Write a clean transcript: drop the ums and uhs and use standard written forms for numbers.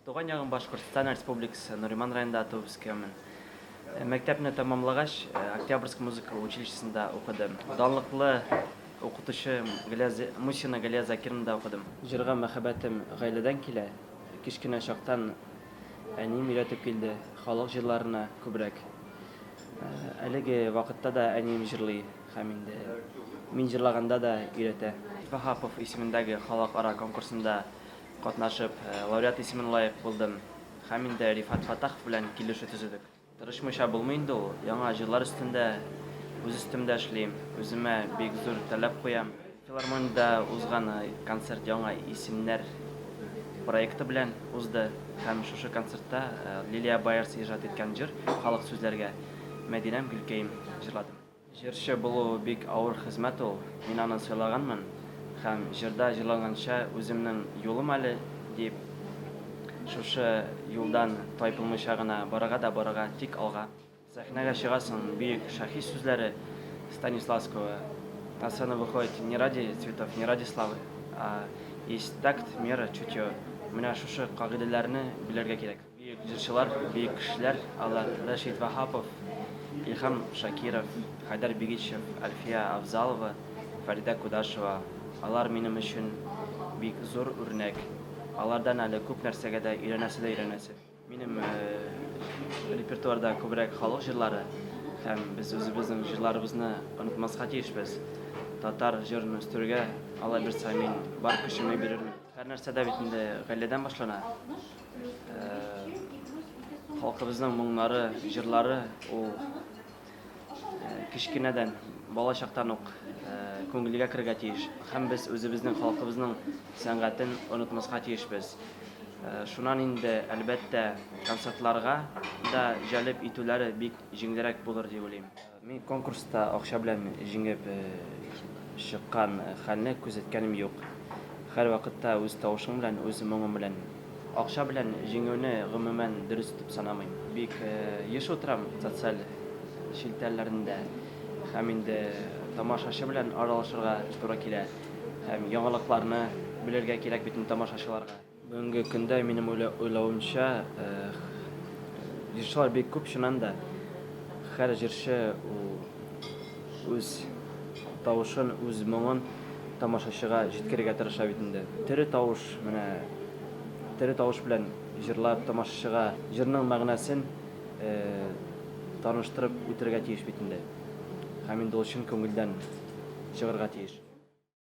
Туган ягым Башкортстан Республикасы, Нуриман районында туып үскәнмен. Мәктәпне тәмамлагач, Октябрьск музыка училищесында укыдым. Данлыклы укытучы Мусина Галия Закировнада укыдым. Җырга мәхәббәтем гаиләдән килә. Кечкенә чактан әнием өйрәтеп килде, халык җырларына күбрәк. Әлеге вакытта да әнием җырлый һәм инде мин җырлаганда да өйрәтә. Ваһапов исемендәге халыкара конкурсында Катнашып, лауреат исемен лаек булдым. Һәм инде Рифат Фәттахов белән килешү төзедек. Тырышмыйча булмый инде ул. Яңа җырлар өстендә, үз өстемдә эшлим. Үземә бик зур таләп куям. Филармониядә узган концерт Яңа исемнәр проекты белән узды. Һәм шушы концертта Лилия Байерс иҗат иткән җыр, халык сүзләргә Мәдинәм, гөлкәем җырладым. Җырчы булу бик авыр хезмәт ул, мин аны сайлаганмын һәм җырда җырланганча үземнең юлым әле дип, шушы юлдан тайпылмыйча гына барырга да барырга, тик алга. Сәхнәгә чыгасың, бөек шәхи сүзләре Станиславского, На сцену выходит не ради цветов, не ради славы, а есть такт, мера, чутье. Менә шушы кагыйдәләрне белергә кирәк. Бөек җырчылар, бөек кешеләр алар, Рәшит Ваһапов, Илһам Шакиров, Хәйдәр Бигичев, Әлфия Авзалова, Фәридә Кудашева. Алар минем өчен бик зур үрнәк. Алардан әле күп нәрсәгә дә өйрәнәсе дә өйрәнәсе. Минем репертуарда күбрәк халык җырлары һәм без үзебезнең җырларыбызны онытмаска тиешбез. Татар җырын үстерүгә, Алла бирса, мин бар көчемне бирермен. Һәр нәрсә дә бит инде гаиләдән башлана. Халкыбызның моңнары, җырлары ул кечкенәдән, бала чактан ук күңелгә керергә тиеш. Һәм без үзебезнең халкыбызның сәнгатен онытмаска тиешбез. Шуннан инде, әлбәттә, концертларга да җәлеп итүләре бик җиңелрәк булыр дип уйлыйм. Мин конкурста акча белән җиңеп чыккан хәлне күзәткәнем юк. Һәрвакытта үз тавышың белән, үз моңың белән. Акча белән җиңүне гомумән дөрес дип санамыйм. Бик еш утырам социаль челтәрләрендә һәм инде тамашачы белән аралашырга туры килә һәм яңалыкларны белергә кирәк бит инде тамашачыларга. Бүгенге көндә, минем уйлавымча, җырчылар бик күп, чыннан да. Һәр җырчы ул үз тавышын, үз моңын тамашачыга җиткерергә тырыша бит инде. Тере тавыш, менә тере тавыш белән җырлап, тамашачыга җырның мәгънәсен таныштырып үтәргә тиеш бит инде. Һәм инде ул чын күңелдән чыгарга тиеш.